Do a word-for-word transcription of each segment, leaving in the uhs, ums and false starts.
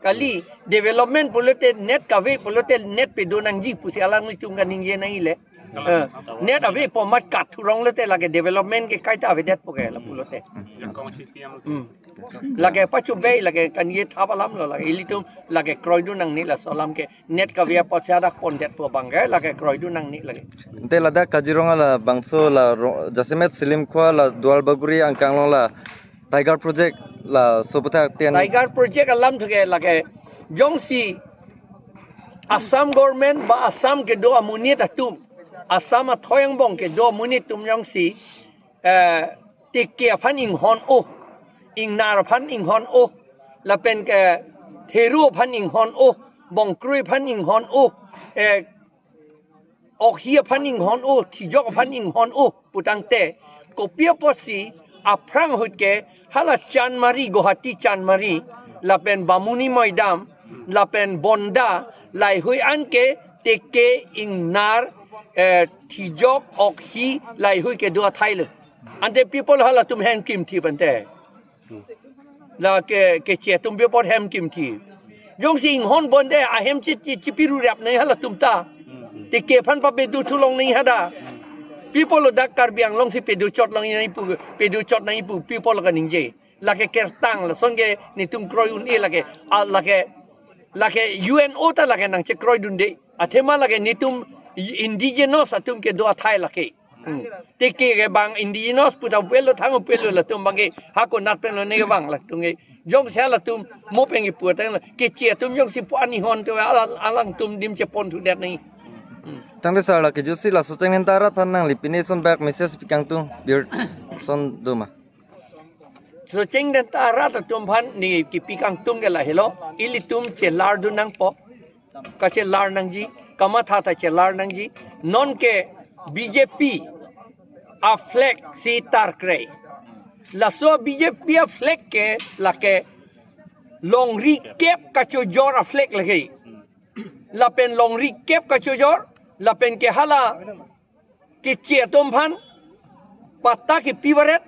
Kali development pulote net kave pulote net pedo nangji pusi alanglitum kaningje nangji le. Eh, net ave pu amat kat thurong lote lake development ke kaita avedet pu ke lapulote. Hmm. Lake pachobei lake kaningje thap alam lo lake ilitum lake kroidun nangne laso alam ke net kave apotsi adak pondet pu abang ke lake kroidun nangne lake. Ante ladak Kaziranga labangso la ro-, jasemet Salimkhua la Duarbagori angkang along la Tiger Project laso aputhak tian. Tiger Project alam thuke lake jongsi Assam government ba Assam kedo amonit atum, Assam athoi angbong kedo amonit atum jongsi, eh, teke aphan inghon-o, ingnar aphan inghon-o, lapen ke theru aphan inghon-o, bongkrui aphan inghon-o, eh, okhi aphan inghon-o, thijok aphan inghon-o putangte, kopi apotsi aphrang ahut ke hala Chandmari, Guwahati Chandmari, lapen Bamuni Moidam, lapen Bonda, laheihui anke teke ingnar, eh, thijok okhi laheihui kedo athai lo. Ante people halatum hem kimthi pu ante. Lake keche atum pi apot hem kimthi. Jongsi inghon bonde ahem chi, chi, chipiru rap nangji halatum ta. Teke aphan papedo thulong nangji hada. People lo dak Karbi Anglong si pedo chot longji nangji pu, pedo chot nangji pu people lo kaningje. Lake kertang lason ke netum kroi un-e lake, ah, lake, lake U N O ta lake nangchekroidunde. Athema lake netum indigenous atum kedo athai lake. Hmm. Teke ke bang indigenous puta upelo thang upelo latum bang ke hako nat pen lo ne ke bang latum ke. Jongsi halatum mo pen ke pu ateng la keche atum jongsi pu an inghon te ala-, alangtum adim chepon thudet nangji. Hmm. Tangte sir lake jutsi la Socheng Denta arat aphan nangli pine son bak message pi kangtung, bir son doma. Socheng Denta arat atum aphan neli kipi kangtung ke lahelo, ilitum chelardun nangpo. Kachelar nangji, kamatha ta chelar nangji. Non ke B J P a-flag si tarkre. Laso B J P a-flag ke lake longri kep kachojor a-flag lake. Lapen longri kep kachojor, lapen ke hala keche atum aphan patta kepi varet,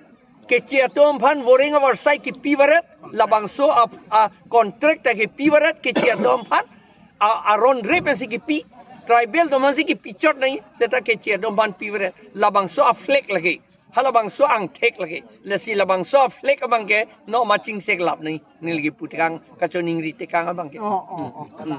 keche atum aphan voreng avarsai kepi varet, labangso a, a-contract ta kepi varet, keche atum aphan a, aron re pensi kepi, tribal atum aphansi kepi chot nangji, seta keche atum aphan pi varet, labangso a-flag lake, halabangso angthek lake, lasi labangso a-flag abang ke no ma chingseklap nangji, neli kipu tekang, kachoningri tekang abang ke. Oh, oh, oh. Hmm.